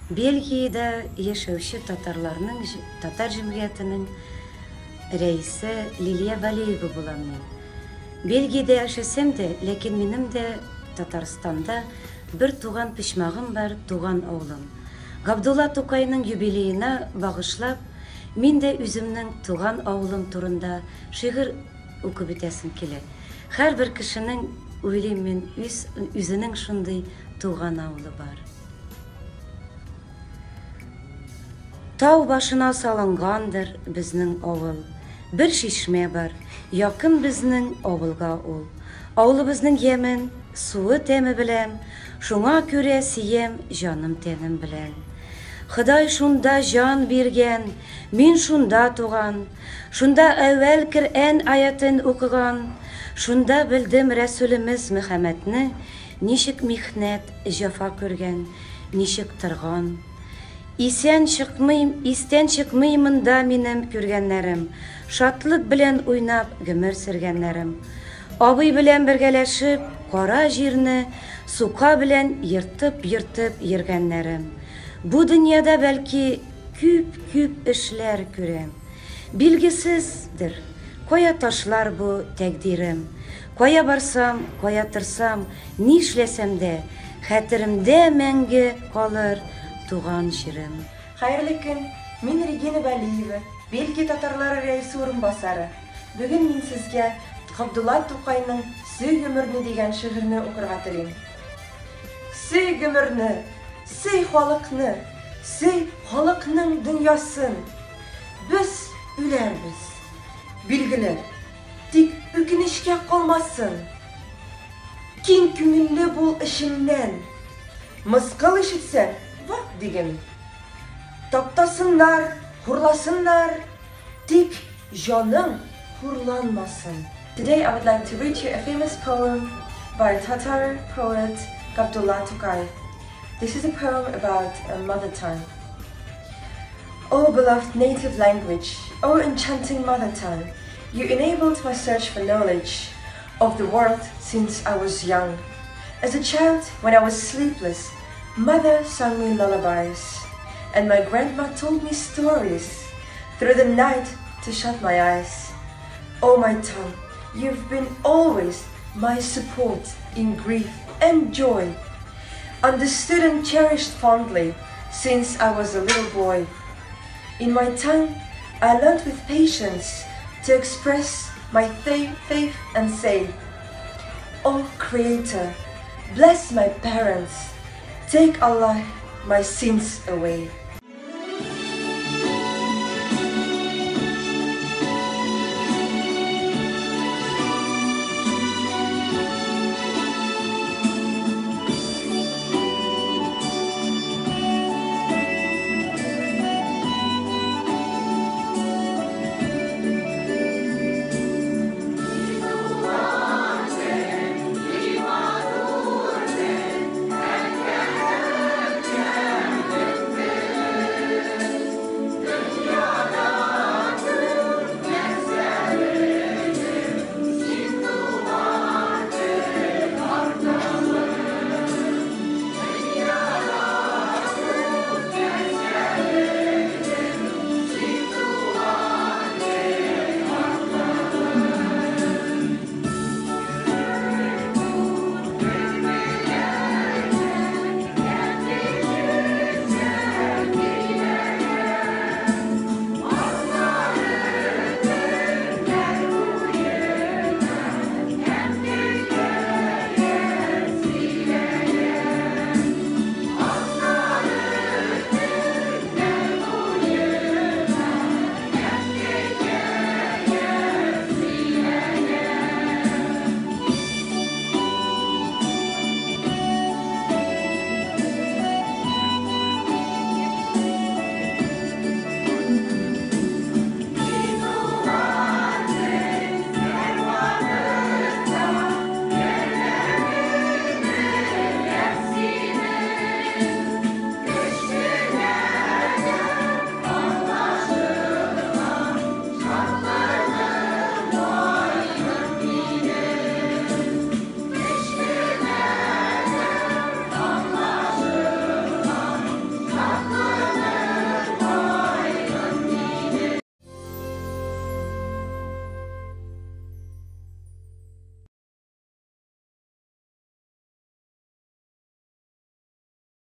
Бельгиядә яшәүче татарларның татар җәмгыятенең рәисе Лилия Валеева булам мин. Бельгиядә яшәсәм дә, ләкин минем дә Татарстанда бер туган почмагым бар, туган авылым. Габдулла Тукайның юбилеена багышлап, мин дә үземнең туган авылым турында шигырь укып үтәсем килә. Һәрбер кешенең, уйлыйм мин, үз үзенең шундый туган авылы бар. Тау башына салынгандыр безнең авыл. Бер чишмә бар, якын безнең авылга ул. Авылыбызның ямен, суы тәме беләм, Шуңа күрә сөям җаным-тәнем белән. Ходай шунда җан биргән, мин шунда туган, Шунда әүвәл Коръән аятен укыган, Шунда белдем Рәсүлемез Мөхәммәдне Ничек михнәт, җәфа күргән, ничек торган. Исән чыкмыйм, истән чыкмый монда минем күргәннәрем, Шатлык белән уйнап гомер сөргәннәрем. Абый белән бергәләшеп кара җирне сука белән ертып-ертып йөргәннәрем. Бу дөньяда бәлки күп-күп эшләр күрәм. Билгесездер, кая ташлар бу тәкъдирем. Кая барсам, кая торсам, нишләсәм дә, хәтеремдә мәңге калыр туган җирем. Хәерле көн! Мин Регина Вәлиева, Бельгия татарлары рәисе урынбасары. Бүген мин сезгә Габдулла Тукайның Сөй гомерне дигән шигырьне укырга телим. Сөй гомерне, сөй халыкны, сөй халыкның дөньясын. Без үләрбез, билгеле, тик үкенечкә калмасын. Киң күңелле бул эчеңнән. Мыскыл ишетсәң, вак диген. Таптасыннар, хурласыннар, тик җаның хурланмасын. Today I would like to read you a famous poem by Tatar poet Gabdulla Tukay. This is a poem about a mother tongue. O beloved native language, O enchanting mother tongue, you enabled my search for knowledge of the world since I was young. As a child, when I was sleepless, mother sang me lullabies, and my grandma told me stories through the night to shut my eyes. Oh, my tongue, you've been always my support in grief and joy, understood and cherished fondly since I was a little boy. In my tongue, I learned with patience to express my faith and say, Oh Creator, bless my parents, take Allah my sins away.